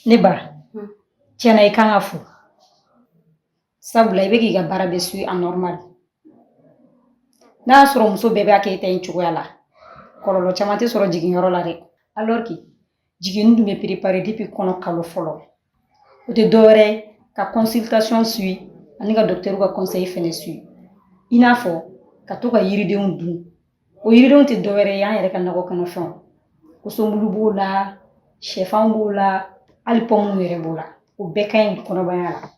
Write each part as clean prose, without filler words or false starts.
Ne ba, tiɲɛ na i kan ka fo, sabula i bɛ k'i ka baara bɛɛ suit en normal. N'a y'a sɔrɔ muso bɛɛ b'a kɛ e ta in cogoya la, kɔlɔlɔ caman tɛ sɔrɔ jiginyɔrɔ la dɛ. Alors que jiginni dun bɛ préparer depuis kɔnɔ kalo fɔlɔ. O tɛ dɔwɛrɛ ye ka consultation suit ani ka docteur ka conseil fɛnɛ suit, i n'a fɔ ka to ka yiridenw dun. O yiridenw tɛ dɔwɛrɛ ye an yɛrɛ ka nakɔ kɔnɔfɛnw, kosonbulu b'o la, sɛfan b'o la, hali pɔmuw yɛrɛ b'o la. O bɛɛ ka ɲi kɔnɔbaya la.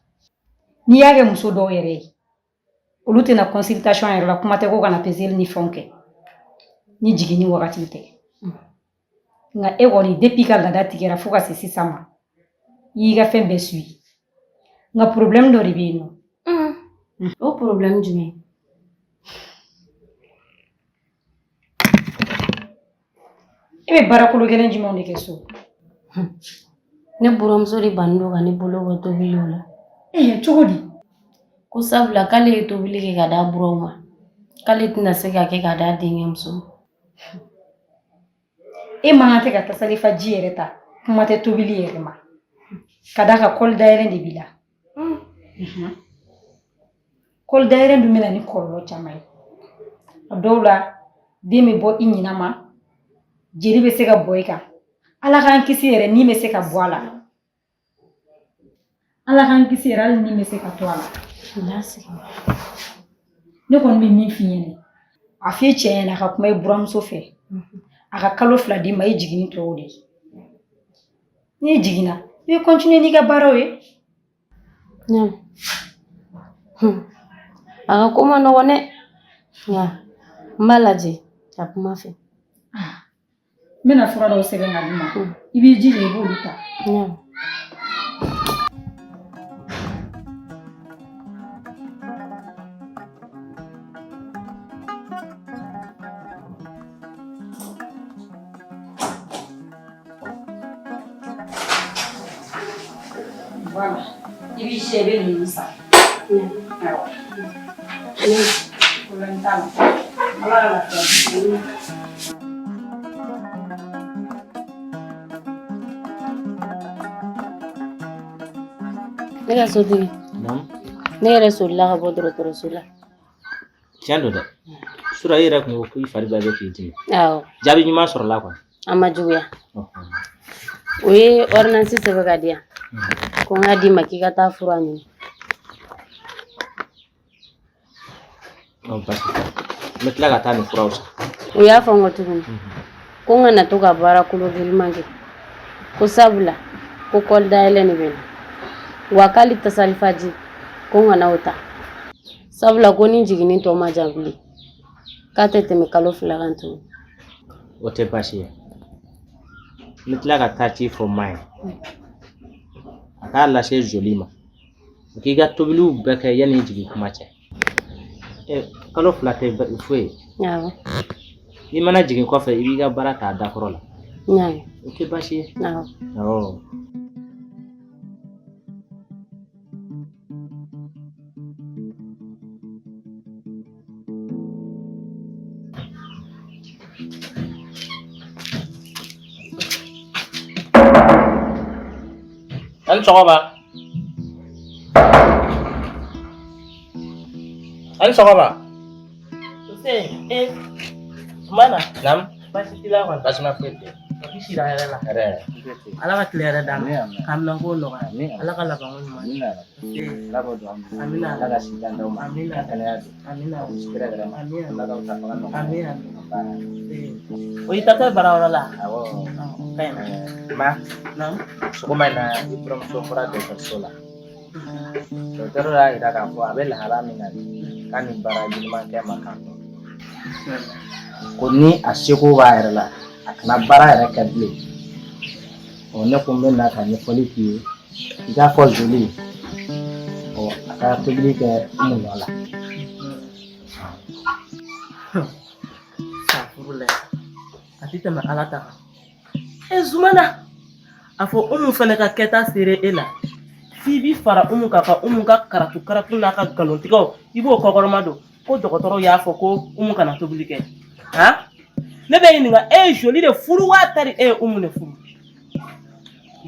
N'i y'a kɛ muso dɔw yɛrɛ ye, olu tɛna consultation yɛrɛ la, kuma tɛ ko ka na peseli ni fɛnw kɛ ni jiginni wagati tɛ. Nka e kɔni, depuis ka laada tigɛra fo ka se sisan ma, i y'i ka fɛn bɛɛ suit. Nka problème dɔ de bɛ yen nɔ. O problème jumɛn? E bɛ baara kolo gɛlɛn jumɛnw de kɛ so? Ne buranmuso de bannen don ka ne bolo bɔ tobiliw la. Ee, cogo di? Ko sabula k'ale ye tobili kɛ ka d'a buranw ma, k'ale tɛna se ka kɛ ka d'a denkɛ muso ma. E man kan tɛ ka tasalifa ji yɛrɛ ta, kuma tɛ tobili yɛrɛ ma, ka d'a kan col dayɛlɛ de b'i la. Col dayɛlɛ dun bɛ na ni kɔlɔlɔ caman ye. A dɔw la, den bɛ bɔ i ɲina ma, jeli bɛ se ka bɔ i kan, Ala k'an kisi yɛrɛ, ni bɛ se ka bɔ a la. Ala k'an kisi yɛrɛ, hali ni bɛ se ka to a la. Ne kɔni bɛ min f'i ɲɛna, a f'i cɛ ɲɛna a ka kuma i buramuso fɛ, a ka kalo 2 d'i ma i jiginni tɔw de ye. N'i jiginna, i bɛ continuer n'i ka baaraw ye. A ka ko man nɔgɔn dɛ, nka n b'a lajɛ ka kuma fɛ. N bɛna fura dɔw sɛbɛn ka d'i ma, i b'i jija i b'olu ta. Voilà. I b'i jija i bɛ ninnu san. Awɔ. Problème t'a la. Ala ka lafiya di. Ne ka sotigi. Ne yɛrɛ solila ka bɔ dɔgɔtɔrɔso la. Tiɲɛ don dɛ. Sura, i yɛrɛ kun ko k'i fari bɛɛ bɛ k'i dimi. Awɔ. Jaabi ɲuman sɔrɔla kɔni. A ma juguya. O ye ordonnance sɛbɛn ka di yan. Ko n k'a d'i ma k'i ka taa fura ɲini. Ɔ, basi tɛ. N bɛ tila ka taa nin furaw san. U y'a fɔ n kɔ tuguni ko n kana to ka baara kolo giriman kɛ, ko sabula ko col dayɛlɛ de bɛ n na, wa k'ale tasalifaji ko n kana o ta, sabula ko ni jiginni tɔ man jan bilen, k'a tɛ tɛmɛ kalo 2 kan tuguni. O tɛ baasi ye. N bɛ tila ka taa ci fɔ ma ye. A k'a lase Zoli ma. O k'i ka tobiliw bɛɛ kɛ yanni jigin kuma cɛ. Kalo 2 tɛ foyi ye. Awɔ. N'i mana jigin kɔfɛ, i b'i ka baara k'a dakɔrɔ la. N y'a mɛn. O tɛ baasi ye. Awɔ. Awɔ. A ni sɔgɔma. A ni sɔgɔma. Nse, e, Sumana. Naamu. Baasi t'i la kɔni? Baasi ma foyi tɛ. I sira hɛrɛ la. Hɛrɛ. Ala ka tile hɛrɛ d'an ma. Amin. K'an minɛnko nɔgɔya. Amin. Ala ka labanko ɲuman. Amina. Nse. Ala k'o don an bolo. Amina. Ala ka si jan d'aw ma. Amina. Ka kɛnɛya don. Amina. Kira yɛrɛ ma. Amina. Ala k'aw ta fanga nɔgɔya. Amina. Nba. Nse. O y'i taatɔ ye baarayɔrɔ la? Awɔ. Ɔ, o ka ɲi. Ma. Naamu. Sɔgɔma in na, i buramuso bɔra dɔgɔtɔrɔso la. Dɔgɔtɔrɔ y'a jira k'a fɔ a bɛ lahala min na, k'a ni baara ɲuman kɛ man kan. Ko ni a seko b'a yɛrɛ la, a kana baara yɛrɛ kɛ bilen. Ɔ, ne ko n bɛ na ka ɲɛfɔli k'i ye. I k'a fɔ Zoli, ɔ, a ka tobili kɛ Umu nɔ la. Safurulayi. A tɛ tɛmɛ Ala ta kan. E Zumana, a fɔ Umu fana ka kɛta sera e la. F'i bi fara Umu kan ka Umu ka karatu karatu n'a ka nkalontigɛw, i b'o kɔkɔrɔma don. Ko dɔgɔtɔrɔw y'a fɔ ko Umu kana tobili kɛ. Han? Ne bɛ ɲininka, e ye Zoli de furu wa tari e ye Umu de furu?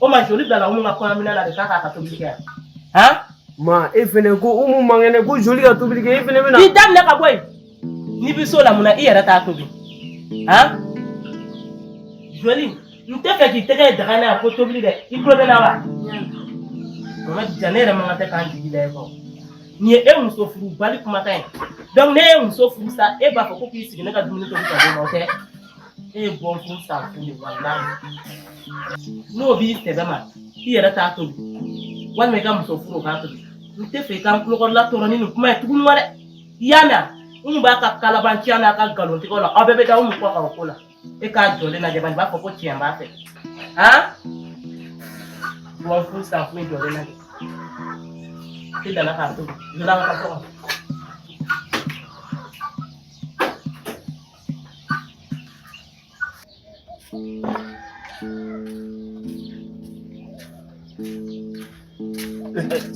O ma joli bilala Umu ka kɔɲɔminɛn la de k'a k'a ka tobili kɛ yan. Han? Ma e fɛnɛ ko Umu man kɛnɛ ko joli ka tobili kɛ e fɛnɛ bɛ na. I da minɛ ka bɔ yen. N'i bɛ so la mun na i yɛrɛ t'a tobi? Han? Joli, n tɛ fɛ k'i tɛgɛ ye daga in na yan ko tobili dɛ. I tulo bɛ n na wa? Mama ja ne yɛrɛ man kan tɛ k'an jigi da e kɔ. Nin ye e muso furu bali kumakan ye. Donc ne ye muso furu sa e b'a fɔ ko k'i sigi ne ka dumuni tobi ka d'o ma o tɛ? E ye bɔn furu san fu de walahi. N'o b'i sɛbɛ ma i yɛrɛ t'a tobi walima i ka muso furu o k'a tobi. N tɛ fɛ i ka n tulokɔrɔla tɔɔrɔ ni nin kuma ye tuguni wa dɛ. I y'a mɛn wa? Umu b'a ka kalabanciya n'a ka nkalontigɛw la aw bɛɛ bɛ da Umu kɔ kan o ko la. E k'a jɔlen lajɛ bani i b'a fɔ ko tiɲɛ b'a fɛ. Han? Bɔn furu san fu in jɔlen lajɛ. I dala k'a tobi. Joli an ka taa so kɔnɔ.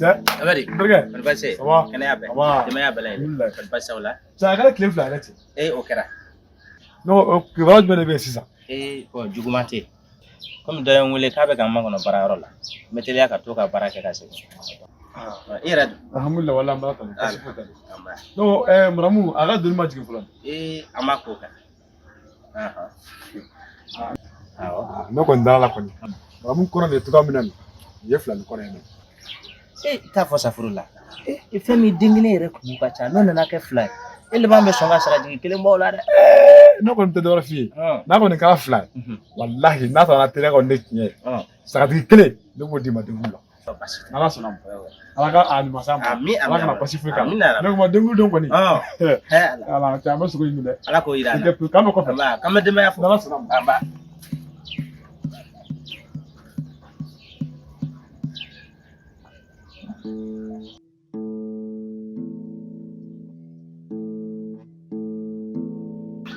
Cɛ, Abadi. n terikɛ. Kɔni baasi tɛ yen? Ça va? Kɛnɛya bɛɛ? Ça va? Denbaya bɛɛ lajɛlen? Alhamdulilayi. Kɔni baasi t'aw la? Cɛ, a kɛra tile 2 yɛrɛ cɛ. Ee o kɛra. Ne ko kibaruya jumɛn de bɛ yen sisan? Ee bɔn juguman tɛ yen. Komi dɔ ye n wele k'a bɛ ka n makɔnɔ baarayɔrɔ la. N bɛ teliya ka t'o ka baara kɛ ka segin. I yɛrɛ dun? Alhamdulilayi walahi n b'a tanu baasi foyi t'a la. Nba. Ne ko ɛɛ madamu a ka doni ma jigin fɔlɔ. Ee an b'a k'o kan. Awɔ. Ne kɔni dara la kɔni. Madamu kɔnɔ de ye cogoya min na nin ye fila ni kɔnɔ ye. Ee i t'a fɔ safuru la. Ee fɛn min den kelen yɛrɛ kun ka ca n'o nana kɛ 2 ye. E laban bɛ sɔn ka sagajigi kelen bɔ o la dɛ. Ne kɔni tɛ dɔwɛrɛ f'i ye. N'a kɔni kɛra 2 ye. Walahi n'a taara teliya kɔni ne tiɲɛ ye. Sagatigi kelen ne b'o d'i ma denkulu la. N'Ala sɔnna ma. Ala ka a ɲuman s'an ma. Ami Ala kana basi foyi k'a Ami la. Ne ko ma denkulu don kɔni. Ala cɛ an bɛ sogo ɲimi dɛ. Ala k'o yira an na. K'an bɛ kɔfɛ. K'an bɛ denbaya fo. N'Ala sɔnna ma. Nba.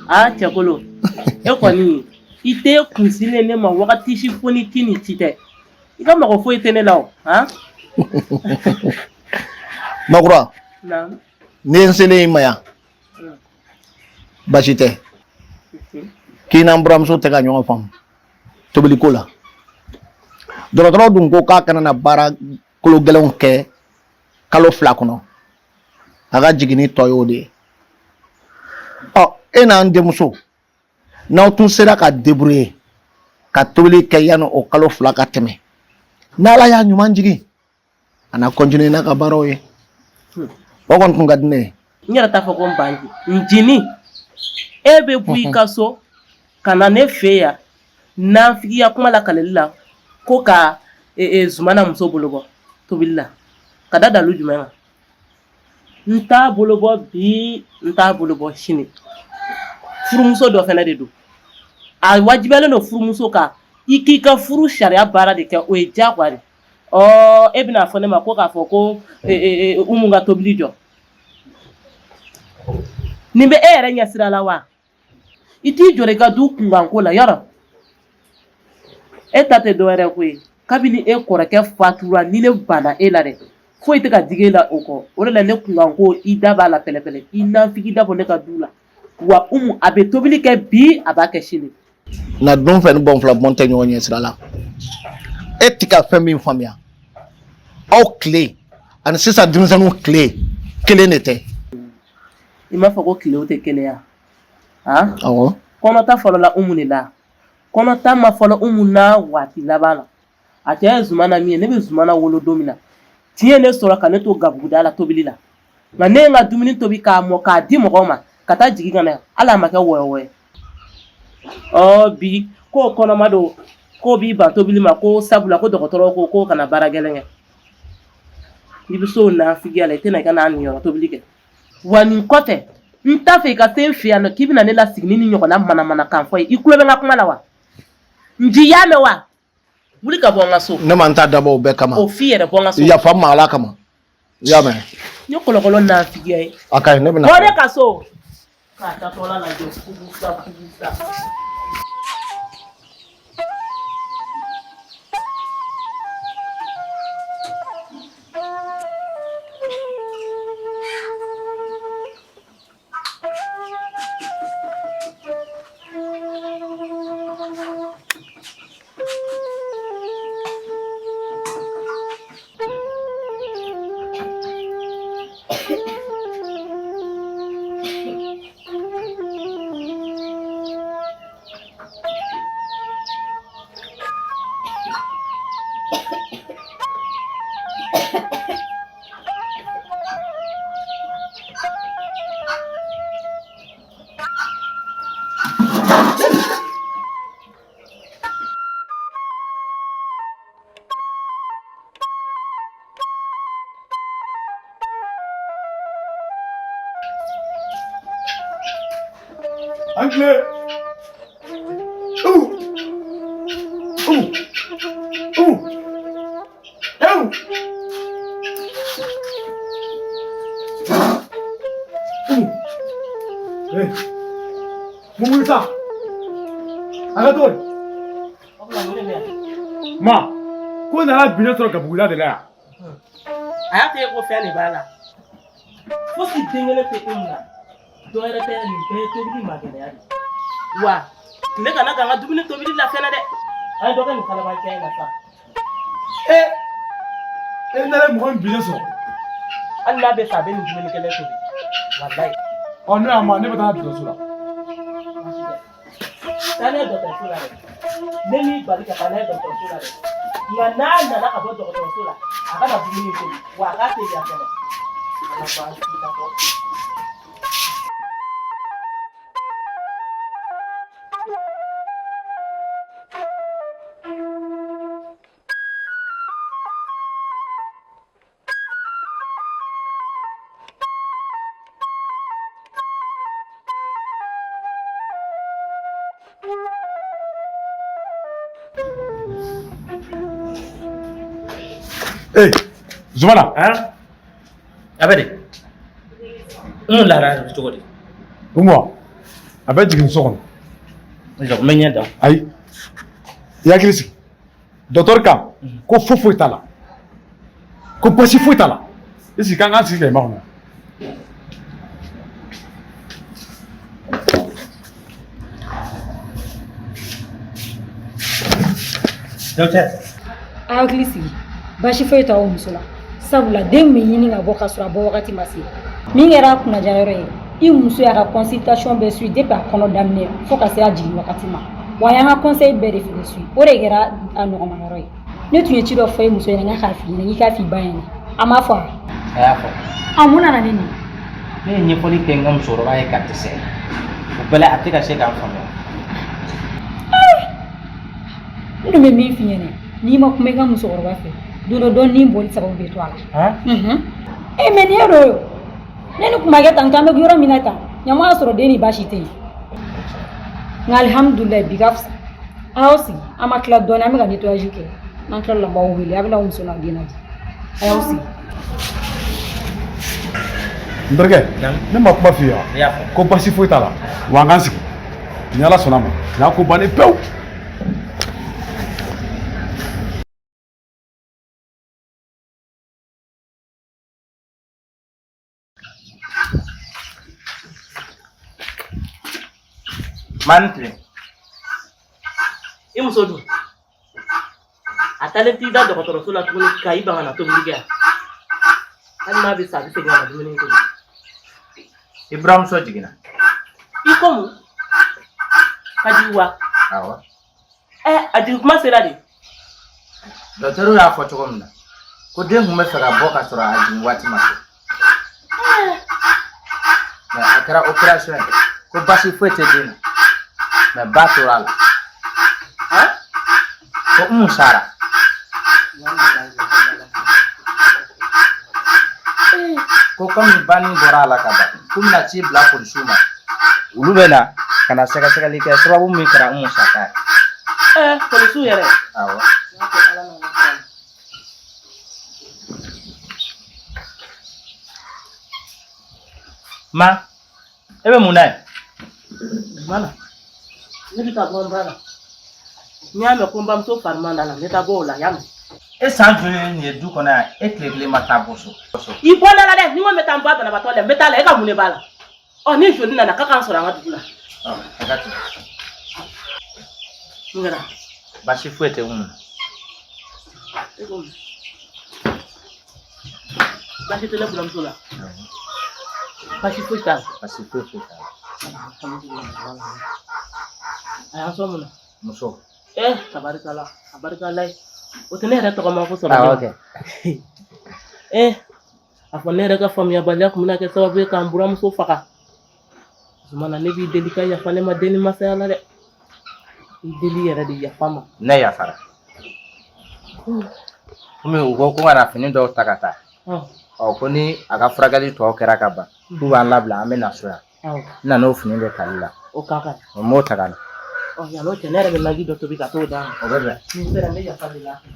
Aa cɛkolo e kɔni i tɛ kunsilen ne ma wagati si fo ni ci ni ci tɛ i ka mɔgɔ foyi tɛ ne la o han. Makura Naamu. ni n selen i ma yan baasi tɛ k'i n'an buramuso tɛ ka ɲɔgɔn faamu tobiliko la dɔgɔtɔrɔ dun ko k'a kana na baara kolo gɛlɛnw kɛ kalo 2 kɔnɔ a ka jiginni tɔ y'o de ye ɔ e n'an denmuso n'aw tun sera ka débrouiller ka tobili kɛ yanni o kalo 2 ka tɛmɛ n'Ala y'a ɲuman jigin a na continuer n'a ka baaraw ye o kɔni tun ka di ne ye. N yɛrɛ t'a fɔ ko n banji n jini e bɛ bɔ i ka so ka na ne fɛ yan nafigiya kuma la kaleli la ko ka Zumana muso bolo bɔ tobili la ka da dalu jumɛn kan n t'a bolo bɔ bi n t'a bolo bɔ sini furumuso dɔ fɛnɛ de don a wajibiyalen don furumuso kan i k'i ka furu sariya baara de kɛ o ye diyagoya de ɔ e bɛna fɔ ne ma ko k'a fɔ ko Umu ka tobili jɔ nin bɛ e yɛrɛ ɲɛsira la wa i t'i jɔ i ka du kunkanko la yɔrɔ e ta tɛ dɔwɛrɛ ko ye kabini e kɔrɔkɛ fatura ni ne banna e la dɛ foyi tɛ ka digi e la o kɔ o de la ne kunkanko i da b'a la pɛlɛpɛlɛ i nafigi da bɔ ne ka du la wa Umu a bɛ tobili kɛ bi a b'a kɛ sini. Na don fɛ ni bɔn fila bɔn tɛ ɲɔgɔn ɲɛ sira la e ti ka fɛn min faamuya aw tile ani sisan denmisɛnninw tile kelen de tɛ. I m'a fɔ ko tilew tɛ kelen ya han? Awɔ. Kɔnɔta fɔlɔla Umu de la kɔnɔta ma fɔlɔ Umu na waati laban la a cɛ ye Zumana min ye ne bɛ Zumana wolo don min na tiɲɛ ye ne sɔrɔ ka ne to gabuguda la tobili la nka ne ye n ka dumuni tobi k'a mɔ k'a di mɔgɔw ma ka taa jigin ka na hali a ma kɛ wɔyɔwɔyɔ ye ɔ bi k'o kɔnɔma don k'o b'i ban tobili ma ko sabula ko dɔgɔtɔrɔw ko k'o kana baara gɛlɛn kɛ n'i bɛ se o nafigiya la i tɛna i ka n'a niyɔrɔ tobili kɛ wa nin kɔfɛ n t'a fɛ i ka se n fɛ yan nɔ k'i bɛna ne lasigi ni nin ɲɔgɔnna manamanakan fɔ ye i tulo bɛ n ka kuma la wa n ji y'a mɛn wa wuli ka bɔ n ka so. Ne ma n ta dabɔ o bɛɛ kama. O f'i yɛrɛ bɔ n ka so. Yafa n ma Ala kama i y'a mɛn. N ye kɔlɔkɔlɔ nafigiya ye. A ka ɲi ne bɛna. Bɔ ne ka so. K'a taatɔla lajɛ kubusa kubusa. An tile. Umu. Umu. Umu. Ewu. Umu. Eh. Mun wuli sa. A ka to. Ma, ko nana binnen sɔrɔ gabuguda de la yan. A y'a kɛ ko fɛn de b'a la. Fosi den kelen tɛ ko min na. Dɔ wɛrɛ tɛ nin bɛɛ ye tobili magɛlɛya de. Wa tile kana k'an ka dumuni tobili la fɛnɛ dɛ. An ye dɔ kɛ nin kalabanciya in na sa. E e nana mɔgɔ min binnen sɔrɔ. Hali n'a bɛ fɛ a bɛ nin dumuni kelen tobi. Walayi. Ɔ n'o y'a ma ne bɛ taa dɔgɔtɔrɔso la. Taa n'a ye dɔgɔtɔrɔso la dɛ. Ne m'i bali ka taa n'a ye dɔgɔtɔrɔso la dɛ. Nka n'a nana ka bɔ dɔgɔtɔrɔso la, a ka na dumuni tobi. Wa a k'a teliya fɛnɛ. Ala b'an sigi ka fɔ. Ee Zumana. A bɛ di? N lara cogo di? Umu, a bɛ jigin so kɔnɔ. N bɛ ɲɛ da. Ayi, i hakili sigi. Dɔtɔri kan ko foyi foyi t'a la. Ko basi foyi t'a la. I sigi k'an k'an sigi ka i makɔnɔ. Docteur. A hakili sigi baasi foyi t'aw muso la sabula den bɛ ɲini ka bɔ ka sɔrɔ a bɔ wagati ma se min kɛra a kunnajayɔrɔ ye i muso y'a ka consultation bɛɛ suit depuis a kɔnɔ daminɛ fo ka se a jigin wagati ma wa a y'an ka conseil bɛɛ de fɛnɛ suit o de kɛra a nɔgɔma yɔrɔ ye ne tun ye ci dɔ fɔ i muso ɲɛna n k'a f'i ɲɛna i k'a f'i ba ɲɛna a m'a fɔ wa? A y'a fɔ. A mun nana ni nin ye? Ne ye ɲɛfɔli kɛ n ka musokɔrɔba ye ka dɛsɛ o bɛɛ la a tɛ ka se k'an faamuya. N dun bɛ min f'i ɲɛna n'i ma kuma i ka musokɔrɔba fɛ don dɔ dɔ ni bɔli sababu bɛ to a la. E mɛ nin ye dɔ ye o ne ni kun ma kɛ tan k'an bɛ yɔrɔ min na tan ɲama y'a sɔrɔ den ni baasi tɛ yen nka alihamudulilayi bi ka fisa a y'aw sigi an ma tila dɔɔnin an bɛ ka nettoyage kɛ n'an tilala la n b'aw wele a bɛ n'aw muso n'a den lajɛ a y'aw sigi. N terikɛ, ne ma kuma f'i ye wa? Ko basi foyi t'a la wa an k'an sigi ni Ala sɔnna a ma nin y'a ko bannen pewu. Maa ni tile. I muso dun? A taalen t'i da dɔgɔtɔrɔso la tuguni ka i ban ka na tobili kɛ yan. Hali n'a bɛ sa a bɛ segin ka na dumuni tobi. I buramuso jiginna. I ko mun? Ka jigin wa? Awɔ. A jigin kuma sera de. Dɔkitɛriw y'a fɔ cogo min na ko den tun bɛ fɛ ka bɔ ka sɔrɔ a jigin waati ma se. Mɛ a kɛra operation ye ko basi foyi tɛ den na mɛ ba tora a la. Ko Umu sara. Ko komi ba ni bɔra a la ka ban k'u bɛna ci bila polisiw ma olu bɛ na ka na sɛgɛsɛgɛli kɛ sababu min kɛra Umu sata ye. Polisiw yɛrɛ. Awɔ. Ma, e bɛ mun na yen? Mana, ne bɛ taa bɔ n ba la. N y'a mɛn ko n bamuso fari man d'a la, n bɛ taa bɔ o la, y'a mɛn. E san joli ye nin ye du kɔnɔ yan, e tile kelen ma taa bɔ so. I bɔ ne la dɛ, ni n ko n bɛ taa n ba banabaatɔ la, n bɛ taa la, e ka mun de b'a la? Ɔ ni joli nana k'a k'an sɔrɔ an ka dugu la. A ka ten. Mun kɛra? Baasi foyi tɛ Umu na. E ko mun? Baasi tɛ ne buramuso la. Baasi foyi t'a la. Baasi foyi foyi t'a la. A y'an sɔn mun na? Muso. Tabarikala, a barika Ala ye. O tɛ ne yɛrɛ tɔgɔma ko sɔrɔ. Awɔ kɛ. A fɔ ne yɛrɛ ka faamuyabaliya tun bɛna kɛ sababu ye k'an buramuso faga. Zumana ne b'i deli ka yafa ne ma den ni masaya la dɛ. I deli yɛrɛ de yafa ma. Ne yafara. Komi u ko ko ka na fini dɔw ta ka taa. Ɔ ko ni a ka furakɛli tɔw kɛra ka ban k'u b'an labila an bɛ na so yan. N nana o fini de tali la. O ka kan. N b'o ta ka na. Ɔ, yan'o cɛ, ne yɛrɛ bɛ naji dɔ tobi ka t'o d'a ma. O bɛ bɛn. Ni n sera, n bɛ yafa deli a fɛ.